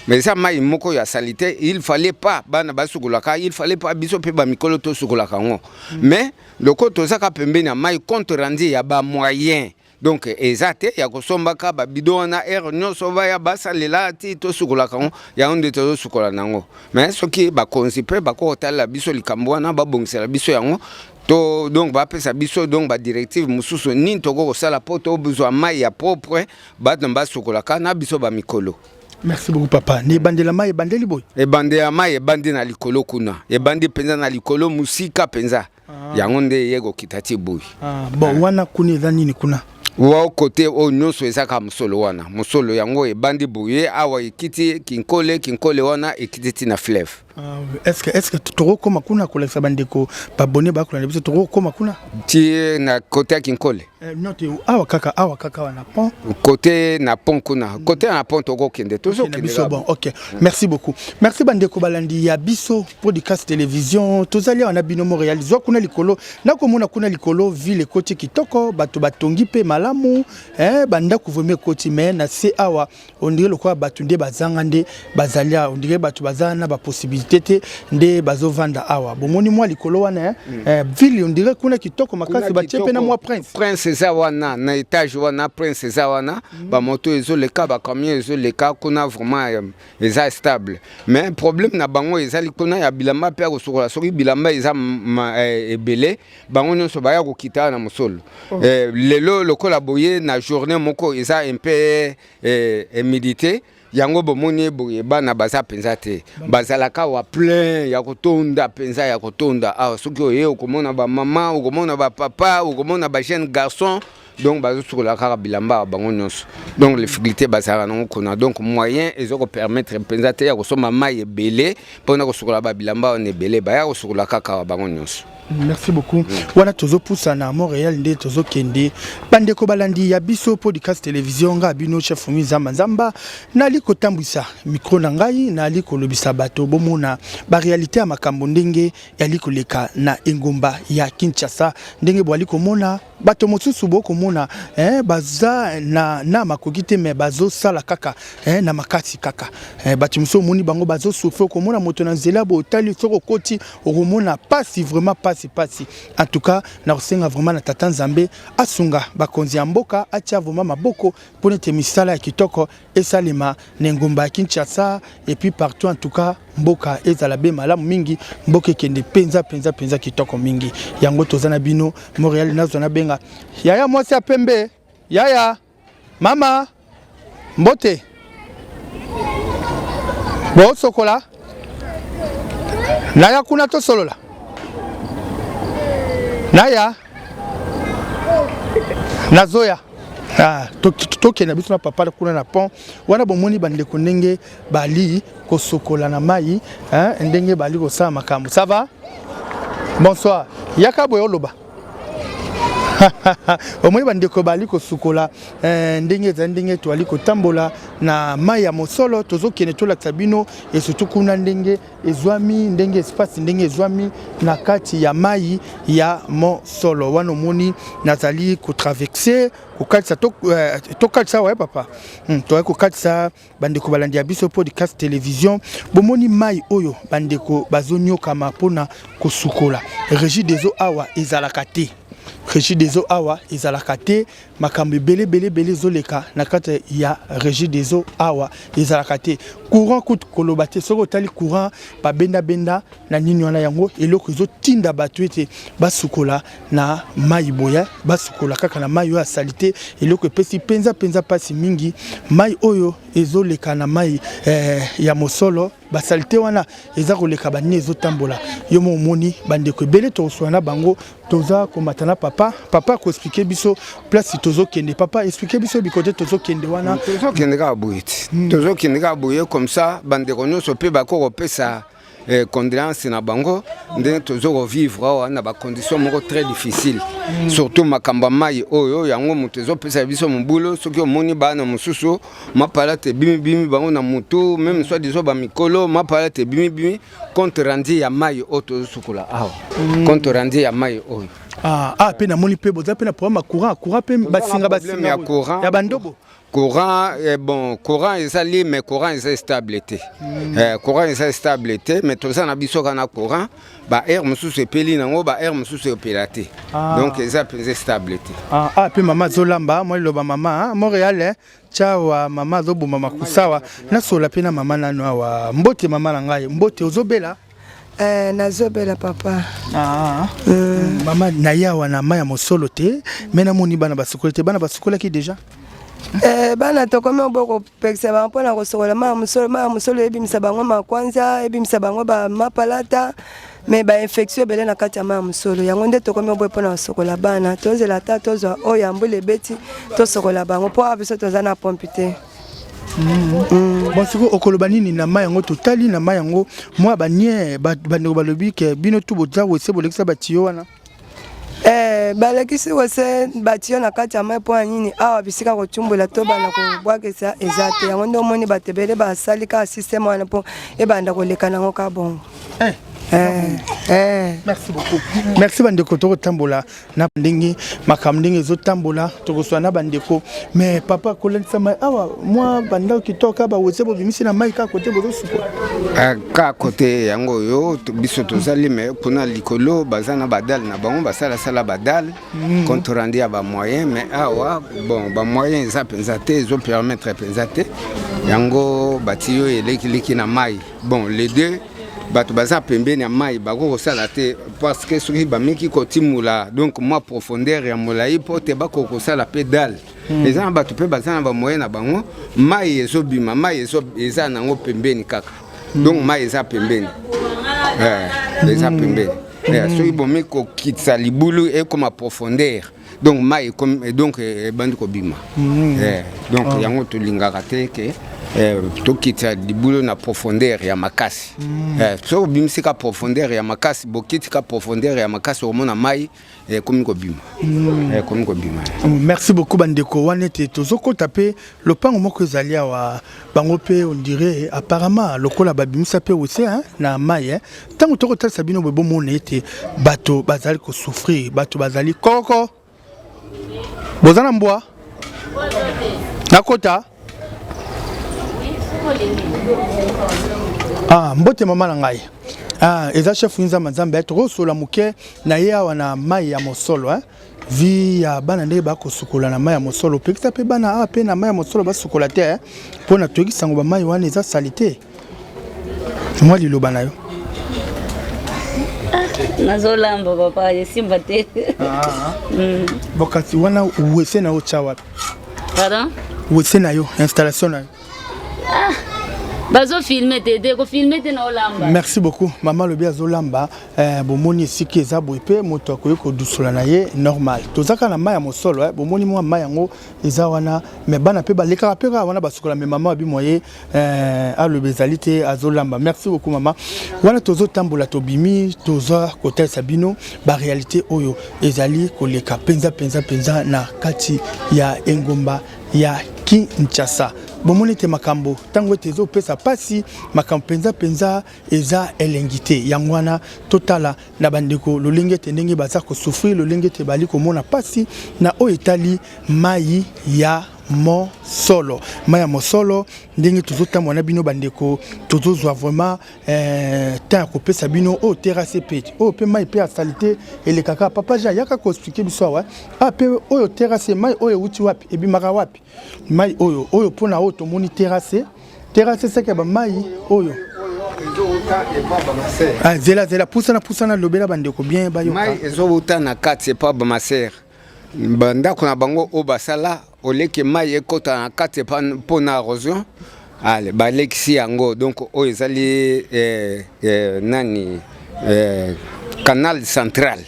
mais eza mai moko ya saleté. Il fallait pas bana basukolaka, il fallait pas biso mpe bamikolo tosukolaka yango. Mais lokola tozaka pembeni ya mai, compte rendu ya bamoyen donc eza te ya kosombaka babidon wana heure nyonso baya basalela ti tosukolaka yango. Yango nde tozosukola nango. Mais soki bakonzi mpe bakoki kotalela biso likambo wana, babongisela biso yango to donc bapesa biso donc badirective mosusu nini tokoki kosala mpo tozwa mai ya propre, bato basukolaka na biso bamikolo. Merci beaucoup papa. Ni ebandela mai ebandeli boye? Ebandela mai ebandi na likolo kuna, ebandi mpenza na likolo mosika mpenza. Yango nde eye kokita ti boye. Ah, bon, wana kuna eza nini kuna? Wa kote oyo nyonso eza kaka mosolo wana. Mosolo yango ebandi boye awa, ekiti Kinkole, Kinkole wana ekiti ti na fleuve. Ah, est-ce que tokokoma kuna kolakisa bandeko babone bakolanda biso? Tokokoma kuna? Ti na kote ya Kinkole? Eh, non te, awa kaka, awa kaka wana pont. Kote na pont kuna, kote na pont tokokende. Na tozokende biso kaka. Bon, ok, merci beaucoup, merci bandeko balandi ya biso podcast télévision. Tozali awa na bino Montréal. Zwa kuna likolo, nakomona kuna likolo ville ekoti kitoko, bato batongi mpe malamu eh, bandako vraiment ekoti. Mais na se awa on dirait lokola bato nde bazanga nde bazali awa, on dirait bato baza na bapossibilité te nde bazovanda awa. Bomoni mwa likolo wana eh, eh, ville on dirait kuna kitoko makasi, batie mpe na mwa prince. Prince eza wana na étage wana, prince eza wana, bamoto ezoleka, bacamion ezoleka kuna. Vraiment eza stable. Mais problème na bango ezali kuna ya bilamba mpe ya kosukola. Soki bilamba eza ebele, bango nyonso baya kokita na mosolo. Lelo lokola boye na journée moko eza un peu humidité, yango bomoni boye bana baza mpenza te, bazalaka awa plein ya kotonda mpenza, ya kotonda awa. Soki oye okomona bamama, okomona bapapa, okomona bajeune garçon. Donc bazosukola kaka bilamba ya bango nyonso. Donc difficulté bazalaka nango kuna. Donc moyen ezo kopermettre mpenza te ya kosomba mai ebele mpona kosukola babilamba wana ebele, baya kosukola kaka bango nyonso. Merci beaucoup. Wana tozopusa na Montréal nde tozokende. Bandeko balandi ya biso podcast télévision, nga bino chef Fumi Nzamba Nzamba, nali kotambwisa micro na ngai, nali kolobisa bato bomona ba réalité ya makambo ndenge yali koleka na engumba ya Kinshasa, ndenge boali komona bato mosusu bokomona baza na makoki te, me bazosala kaka na makasi kaka. Bato mosusu omoni bango bazosouffrir, okomona moto na nzela boye, otali soki okoti okomona pasi, vraiment pasi pasi. En tout cas nakosenga vraiment na tata Nzambe asunga bakonzi ya mboka, atia vraiment maboko mpona ete misala ya kitoko esalema na engumba ya Kinshasa et puis partout. En tout cas mboka ezala be malamu mingi, mboka ekende mpenza mpenza mpenza kitoko mingi. Yango toza na bino Montréal. Nazwa nabenga yaya mwasi ya pembe. Yaya mama, mbote, bosokola naya kuna tosolola naya nazoya. Ah, tokende biso na papa kuna na pont wana. Bomoni bandeko ndenge bali kosokola na mai, ndenge bali kosala makambo. Ça va? Bonsoir. Yaka boye oloba. Omoni bandeko bali kosukola, ndenge ezali, ndenge toali kotambola na mai ya mosolo. Tozokende tolakisa bino et surtout kuna ndenge ezwami, ndenge espace ndenge ezwami na kati ya mai ya mosolo wana. Omoni nazali kotraverser, kokatisa, tokatisa awa papa. Toyai kokatisa. Bandeko balandi ya biso podcast télévision, bomoni mai oyo bandeko bazonyokama mpona kosukola. Régie des eaux awa ezalaka te, régie des eaux awa ezalaka te. Makambo ebele ebele ebele ezoleka na kati ya régie des eaux awa ezalaka te. Courant kutu koloba te. Soki otali courant babendabenda na nini wana, yango eloko ezotinda bato ete basukola na mai boya, basukola kaka na mai oyo asali te. Eloko epesi mpenza mpenza mpasi mingi, mai oyo ezoleka na mai ya mosolo, basaleté wana eza koleka, banini ezotambola. Yo mo omoni bandeko ebele tokoswana na bango. Toza komata na papa. Papa akoexpliquer biso place tozokende. Papa, explique biso bikote tozokende wana. Tozokende kaka boye te, tozokende kaka boye comme ça bandeko nyonso mpe bakoki kopesa condoléance na bango ndenge tozo kovivre awa na bacondition moko très difficile, surtout makambo ya mai oyo. Yango moto ezopesa biso mobulu. Soki omoni bana mosusu, mapala te ebimibimi bango na motu, même soit disant bamikolo, mapala te ebimibimi, compte rendu ya mai oyo tozosukola awa, compte rendu ya mai oyo. Ah, mpe namoni mpe boza mpe na problème ya courant. Courant mpe basinga problème ya basinga courant. Ya bandobo. Courant, bon, courant ezali, mais courant eza stable te. Courant eza stable te, mais toza na biso kaka na courant. Baheure mosusu epeli nango, baheure mosusu epela te. Donc eza mpenza stable te. Ah, mpe mama azolamba mwa liloba. Mama, ah, Montréal, tyawa mama azoboma makusawa. Nasola mpe na mama nano awa. Mbote mama na ngai, mbote. Ozobela? Nazobela papa. Ah. Mama, naye awa na mai ya mosolo te, me namoni bana basukoli te. Bana basukolaki déjà? Bana tokomi obo kopekisa bango mpona kosokola mai ya mosolo. Mai ya mosolo ebimisa bango makwanza, ebimisa bango bamapalata, me bainfection ebele na kati ya mai ya mosolo. Yango nde tokomi oboye mpona kosokola bana. Tozela ata tozwa oyo ya mbula ebeti, tosokola bango, mpo awa biso toza na pompe te. Bon, sikoyo okoloba nini na mai yango? Totali na mai yango mwa banie, bandeko balobi ke bino tu boza wese, bolekisa batiyo wana. Balekisi wese, batiyo na kati ya mai. Mpo ya nini? Awa bisika kotumbola to banda kobwakisa eza te. Yango nde omoni bato ebele basali kaka système wana mpo ebanda koleka nango ka bongo. Merci beaucoup, merci bandeko. Tokotambola na ndenge makambo ndenge ezotambola, tokozwa na bandeko. Mais papa, kolandisa mai awa, mwa bandako kitoko, bawese bobimisi na mai kaka kote bozosukola. Ka kote yango oyo biso tozali, me kuna likolo baza na badalles na bango, basalasala badalles, compte rendu ya bamoyen. Mais awa, bon, bamoyen eza mpenza te, ezopermettre mpenza te. Yango bati oyo elekiliki na mai. Bon, les deux bato baza pembeni ya mai bakoki kosala te, parce que soki bamiki kotimula, donc mwa profondeur ya molai mpo te bakoki kosala mpe dalle. Eza na bato mpe baza na bamoyen na bango. Mai ezobima, mai eza nango pembeni kaka. Donc mai eza pembeni, eza pembeni. Soki bomi kokitisa libulu, ekoma profondeur. Donc mai ekomi donc ebandi kobima. Eh, donc ah. yango tolingaka te ke eh, tokitisa libulu na profondeur ya makasi. Eh, soki obimisi ka profondeur ya makasi, bokiti ka profondeur ya makasi, okomona mai ekomi kobima. Ekomi kobima. Merci beaucoup bandeko wana ete tozokota mpe lopango moko ezali awa bango mpe on dirait apparemment lokola babimisa mpe wese hein, na mai hein. Ntango tokotalisa bino boye bomona ete bato bazali kosouffrir, bato bazali koko boza na mbwa nakota. Ah, mbote mama na ngai. Ah, eza chef Nzamba Nzambe tokosola moke na ye awa na mai ya mosolo hein. Vie ya bana ndenge bakosukola na mai ya mosolo, opekisa mpe bana awa mpe na mai ya mosolo basukola te eh? Mpo na toyeki sango bamai wana eza salite. Mwa liloba na yo. Nazolamba papa, esimba te. Ah. Bon, kasi wana wese na yo tya wapi? Pardon? Wese na yo, installation na yo. Ah, bazofilme te te kofilme te na olamba. Merci beaucoup mama alobi azolamba. Eh, bomoni esika eza boye mpe moto akoki kodusola na ye normal. Toza kaka na mai ya mosolo eh, bomoni mwa mai yango eza wana me bana mpe balekaka mpe kaka wana basukola me mama abi moye eh, alobi ezali te azolamba. Merci beaucoup mama. Wana tozotambola tobimi toza kotalisa bino barealité oyo ezali koleka mpenza mpenza mpenza na kati ya engumba ya Kinshasa. Bomoni ete makambo ntango ete ezopesa mpasi, makambo mpenza mpenza eza elengi te. Yango wana totala na bandeko lolenge ete ndenge baza kosouffrir, lolenge ete bali komona mpasi na oyo etali mai ya mosolo. Mai ya mosolo ndenge tozotambola na bino bandeko, tozozwa vraiment eh, temps ya kopesa bino oyo terrasse mpe oyo mpe mai mpe ya salite elekaka. Papa Jean yaka koexplike biso awa ah, mpe oyo terrasse mai oyo ewuti wapi, ebimaka wapi mai oyo oyo mpona oyo tomoni terrasse terrasse seke ba mai oyo ah, zela zela pusana pusana lobela bandeko bien bayoka. Mai ezowuta na kati epa bamasere bandako na bango oyo basala oleki mai ekota na kati mpo na erosion ale balekisi yango donc oyo ezali eh, eh, nani eh, canal central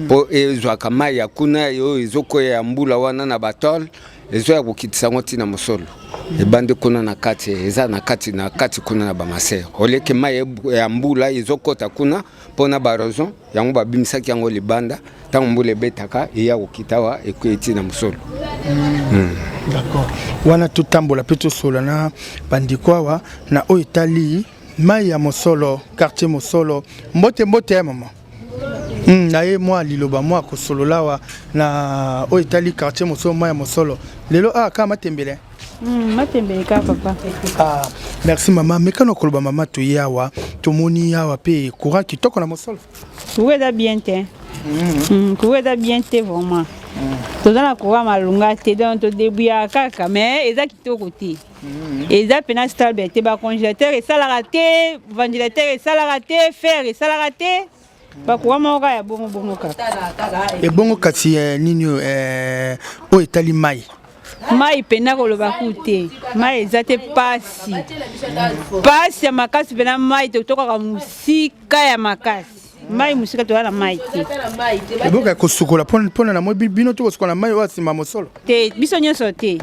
mpo ezwaka mai ya kuna oyo ezokwea ya mbula wana na batole ezoya kokitisa yango ntina mosolo ebandi kuna na kati eza na kati na kati kuna na bamasere oleki mai ya mbula ezokota kuna mpo na barosion yango babimisaki yango libanda ntango mbula ebetaka eya kokita awa ekwei ti na mosolo. D'accord. Wana totambola mpe tosola na bandeko awa na oyo etali mai ya mosolo, quartier mosolo. Mbote mbote ya mama. Na ye mwa liloba mwa kosolola awa na oyo etali quartier mosolo, mai ya mosolo. Lelo awa kaka matembele. Matembele kaka papa. Ah, merci mama. Mekano koloba mama toye awa tomoni awa mpe courant kitoko na mosolo. Courant eza bien te. Courant eza bien te vraiment. Toza na courant malonga te donc todébrouillaka kaka mais eza kitoko te. Eza mpena stable te, bacongélateur esalaka te, ventilateur esalaka te, fer esalaka te, bacourant moko kaka ya bongo bongo kaka. Ebongo kasi eh, nini oyo eh, oyo etali mai? Mai mpena koloba ku te, mai eza te, pasi pasi ya makasi mpena mai totokaka mosika ya makasi mai mosika toza na mai te. Eboka kosukola mpona na moi bino to kosukola mai oyo nsima mosolo te, biso nyonso te,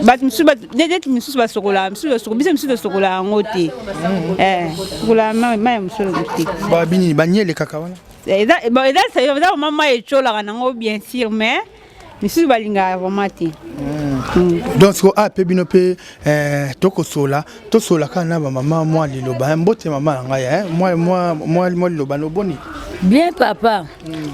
bato mosusu neti mosusu basokola, mosusu basokola, biso mosusu tosokola yango te. Sokola mai ya mosolo te. Babinini banyele kaka wana eza eza vraiment mai etyolaka nango bien sûr, mais misusu balingaka vraiment te. Donc siko a mpe bino mpe eh, tokosola tosola kaka na bamama mwa liloba. Mbote mama na ngai eh, mwa liloba noboni. Bien papa.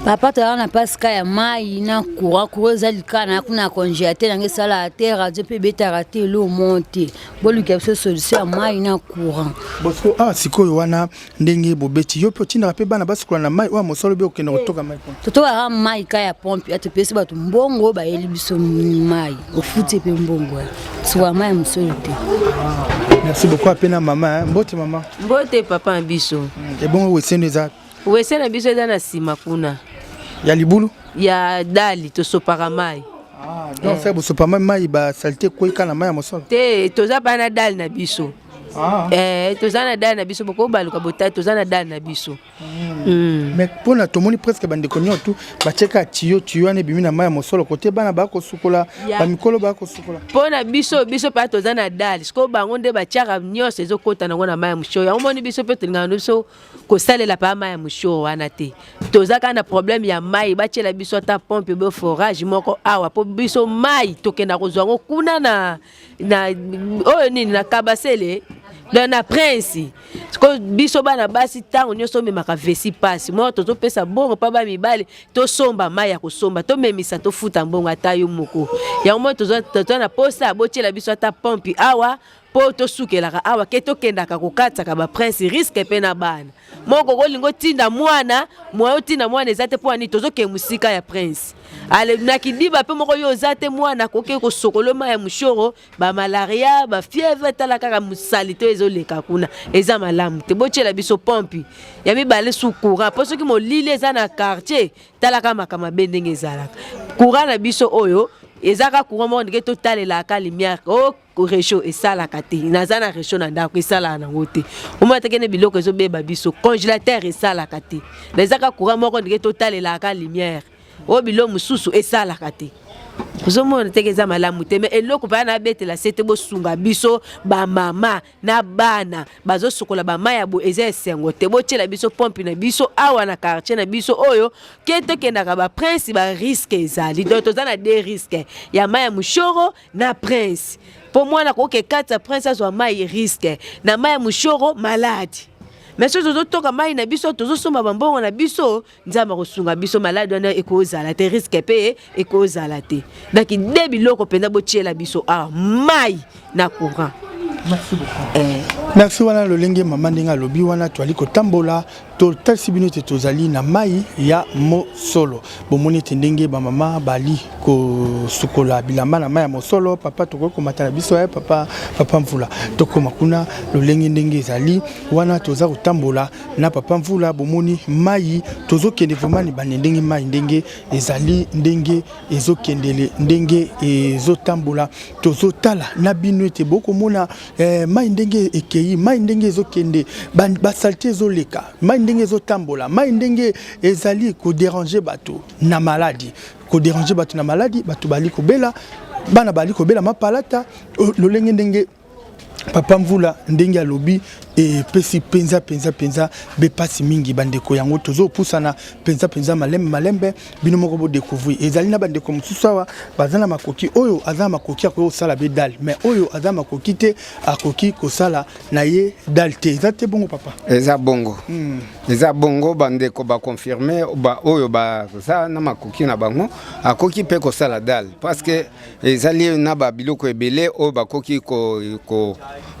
Papa toyaka na mpasi ka ya mai na courant. Courant eza lika na kuna ya congélateur nange esalaka te, radio mpe ebetaka te, elo mo te. Boluka biso solution ya mai na courant. Bosiko awa sikoyo wana ndenge bobeti yo mpe otindaka mpe bana basukola na mai oyo ya mosolo mpe okende kotoka mai kuna? Totokaka mai ka ya pompe ya topesi bato mbongo bayeli biso mai, ofuti mpe mbongo ya sukola mai ya mosolo te. Merci beaucoup ape na mama hein. Mbote mama. Mbote papa na biso. Ebongo wesendo eza? Wese na biso eza na nsima kuna ya libulu ya dali, tosopaka mai. Donc se bosopa mai, mai basalite ekwei kaka na mai ya mosolo? Te, toza bana dali na biso. Ah. Eh, toza na dale na biso bokobaluka botali toza na dale na biso. Mais mpona tomoni presque bandeko nyonso tu batieka tiyo tiyo wana ebimi na mai ya mosolo kote bana bakosukola bamikolo bakosukola. Mpo na biso biso mpe toza na dale sikoyo bango nde batiaka nyonso ezokota nango na mai ya moshoro yango moni biso mpe tolingaka na biso kosalela pa mai ya moshoro wana te toza kaka na problème ya mai batiela biso ata pompe bo forage moko awa mpo biso mai tokenda kozwa yango kuna na na oyo nini na kabasele donc na prince sikoyo biso bana basi ntango nyonso omemaka vesi mpasi moko tozopesa mbongo mpa ba mibali tosomba mai ya kosomba tomemisa tofuta mbongo ata yo moko yango moi toza na posa botiela biso ata pompi awa mpo tosukelaka awa ke tokendaka kokatisaka baprince riske mpe na bana moko okolinga otinda mwana moyen otinda mwana eza te mpo ani tozokende mosika ya prince ale na kidiba mpe moko yo oza te mwana akoki kosokolo mai ya moshoro bamalaria bafievre tala kaka mosalite ezoleka kuna eza malamu te botyela biso pompi ya mibale su courant mpo soki molili eza na quartier tala kaka makambo mabe ndenge ezalaka courant na biso oyo eza kaka courant moko ndenge totalelaka lumière oh, rechaud esalaka te naza na rechaud na ndako esalaka nango te omona te kende biloko ezobeba biso congélateur esalaka te na eza kaka courant moko ndenge totalelaka lumière oyo biloko mosusu esalaka te ozomona teke eza malamu te me eloko mpaya nabetela se te bosunga biso bamama na bana bazosukola bamai ya boye eza esengo te botyela biso pompe na biso awa na quartier na biso oyo ke tokendaka baprince bariske ezali donc toza na de riske ya mai ya moshoro na prince mpo mwana akoki kati prince azwa mai riske na mai ya moshoro maladi me soki tozotoka mai na biso tozosomba bambongo na biso nzambe akosunga biso maladi wana ekozala te riske mpe ekozala te donc de biloko mpenza botiela biso awa mai na courant. Merci beaucoup. Eh. Merci wana lolenge mama ndenge alobi wana toali kotambola totalisi bino ete tozali na mai ya mosolo bomoni ete ndenge bamama bali kosukola bilamba na mai ya mosolo papa tokoki komata na biso eh, papa, papa mvula tokoma kuna lolenge ndenge ezali wana toza kotambola na papa mvula bomoni mai tozokende vraiment bande ndenge mai ndenge ezali ndenge ezokendele ndenge ezotambola tozotala na bino ete bokomona eh, mai ndenge ekei mai ndenge ezokende basalite ezoleka mai ndenge ezotambola mai ndenge ezali koderange bato na maladi koderange bato na maladi bato bali kobela bana bali kobela mapalata lolenge ndenge Papa Mvula ndenge alobi epesi mpenza mpenza mpenza bepasi mingi bandeko yango tozopusana mpenza mpenza malembe malembe bino moko bodecouvrir ezali na bandeko mosusu awa baza na makoki oyo aza na makoki akoki kosala be dale mais oyo aza makoki te akoki kosala na ye dale te eza te bongo papa eza bongo hmm. eza bongo bandeko baconfirme ba oyo baza na makoki na bango akoki mpe kosala dale parce que Ezali na ba biloko ebele oyo bakoki ko, ko,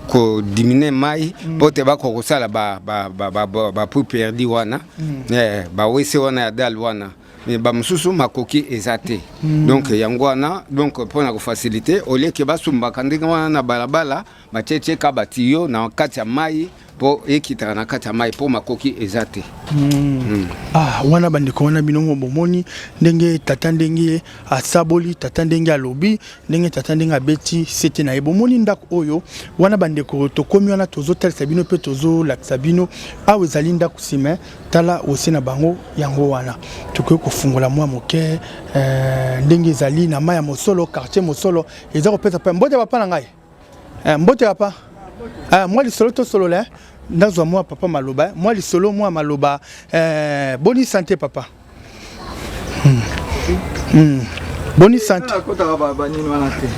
ko diminuer mai mpo te bakoka kosala ba, ba, ba, ba, ba, ba puits perdu wana mm. eh, ba wese wana ya dale wana mais bamosusu makoki eza te mm. donc yango wana donc mpo na kofacilite olieke basumbaka ndenge wana na balabala batietie ka batiyo na kati ya mai mpo ekitaka na kati ya mai mpo makoki eza te mm. Mm. Ah, wana bandeko wana bino bomoni ndenge tata ndenge asaboli tata ndenge alobi ndenge tata ndenge abeti sete na ye bomoni ndako oyo wana bandeko tokomi wana tozotalisa bino mpe tozolakisa bino awa ezali ndako nsima tala ose na bango yango wana tokoki kofungola mwa moke eh, ndenge ezali na mai ya mosolo quartier mosolo eza kopesa mpe mbote papa na ngai Eh, mbote papa. Eh, mwa lisolo tosolola eh. Nazwa mwa papa maloba, eh. mwa lisolo mwa maloba. Eh, boni santé papa. Hmm. Hmm. Boni santé.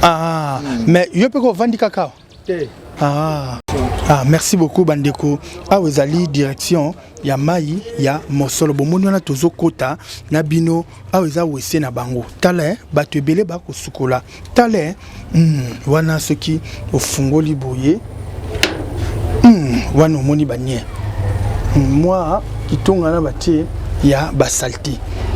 Ah, hmm. mais yo pe ko vandi kaka. Te. Ah. Ah, merci beaucoup bandeko. Awa ezali direction ya mai ya mosolo bomoni wana tozokota na bino awa eza wese na bango tala eh, bato ebele bakosukola tala eh, mm, wana soki ofungoli boye mm, wana omoni banie mm, mwa kitonga na batie ya basalte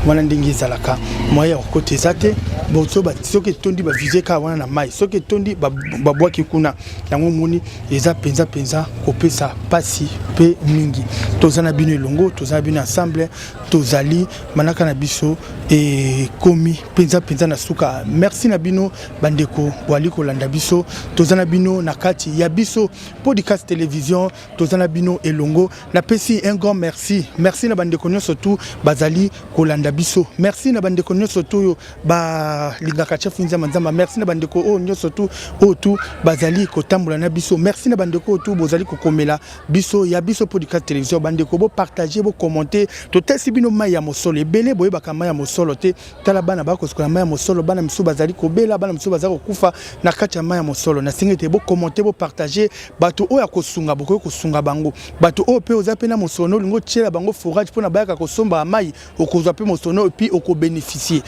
Wana ndenge ezalaka, moyen ya kokota eza te. Bon, soki etondi, bavise kaka wana na mai, soki etondi, babwaki kuna. Yango omoni eza mpenza mpenza kopesa mpasi mpe mingi. Toza na bino elongo, toza na bino ensemble, tozali manaka na biso ekomi mpenza mpenza na suka. Merci na bino bandeko boali kolanda biso. Toza na bino na kati ya biso podcast télévision, toza na bino elongo. Napesi un grand merci, merci na bandeko nyonso tu bazali kolanda biso, merci na bandeko nyonso tu oyo balingaka Chef Nzamba Nzamba, merci na bandeko oyo nyonso tu oyo tu bazali kotambola na biso, merci na bandeko oyo tu bozali kokomela biso ya biso podcast télévision. Bandeko, bopartage, bokommente. Totesi bino mai ya mosolo ebele, boyebaka mai ya mosolo te. Tala bana bakosukola mai ya mosolo, bana misusu bazali kobela, bana misusu bazali kokufa na kati ya mai ya mosolo. Nasengi ete bokommente, bopartage. Bato oyo ya kosunga, bokoki kosunga bango. Bato oyo mpe oza mpe na mosolo, olingi otiela bango forage mpona bayaka kosomba mai, okozwa mpe mosolo et puis okobénéficie,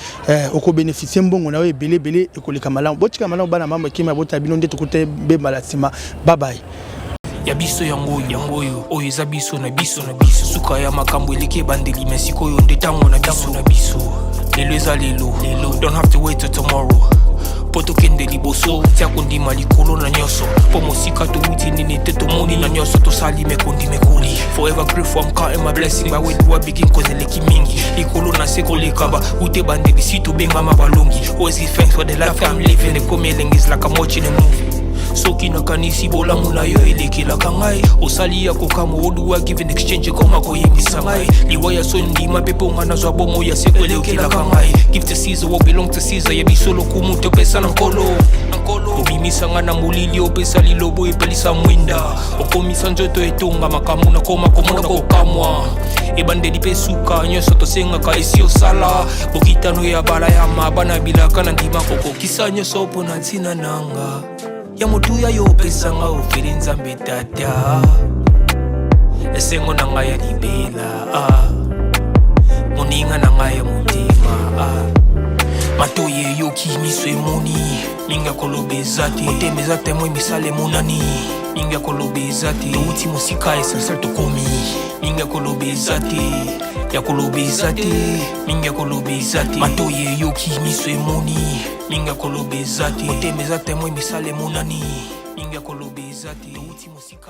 okobénéficie mbongo na yo ebele ebele, ekoleka malamu. Botika malamu bana mambo ekima bota bino nde tokuta bembala nsima. Babai. Ya biso yango oyo, yango oyo, oyo eza biso na biso na biso. Suka ya makambo eleki ebandeli, me sikoyo nde ntango na biso na biso. Lelo eza lelo lelo, don't have to wait till tomorrow mpo tokende liboso. Tia kondima likolo na nyonso, mpo mosika towuti nini te, tomoni na nyonso tosali mekondi mekoli. Forever grateful, I'm counting my blessing. By where do I begin? Cause eleki mingi likolo na se koleka ba ute bandeli si tobengama balongi. Always give thanks for the life I'm living. Ekomi elengi, is like I'm watching a movie. Soki nakanisi bolamu na yo elekelaka ngai, osali ya kokamwa. Oduwa give in exchange, ekoma koyebisa ngai liwa ya so ndima mpe mponga nazwa bomo ya seko elekelaka ngai. Give to Caesar what belong to Caesar. Ya biso lokumu topesa na Nkolo. Obimisa ngai na molili, opesa lilobo, epelisa mwinda, okomisa nzoto etonga makambo nakoma komona kokamwa. Ebandeli mpe suka, nyonso tosengaka esi osala. Bokitano ya bala ya mabana bilaka na ndima kokokisa nyonso mpo na ntina nanga ya motuya yo opesanga ofeli. Nzambe Tata, esengo na ngai ya libela, ah. Moninga na ngai ya motema, ah. Matoi eyoki, miso emoni, mingi ya koloba eza te. Motema eza témoin, misala emonani, mingi ya koloba eza te. Touti mosika, essentiel tokomi, mingi ya koloba eza te, ya koloba eza te, mingi ya koloba eza te. Matoi eyoki, miso emoni, mingi ya koloba eza te. Motema eza témoin, misala emonani, mingi ya koloba eza te. Touti mosika.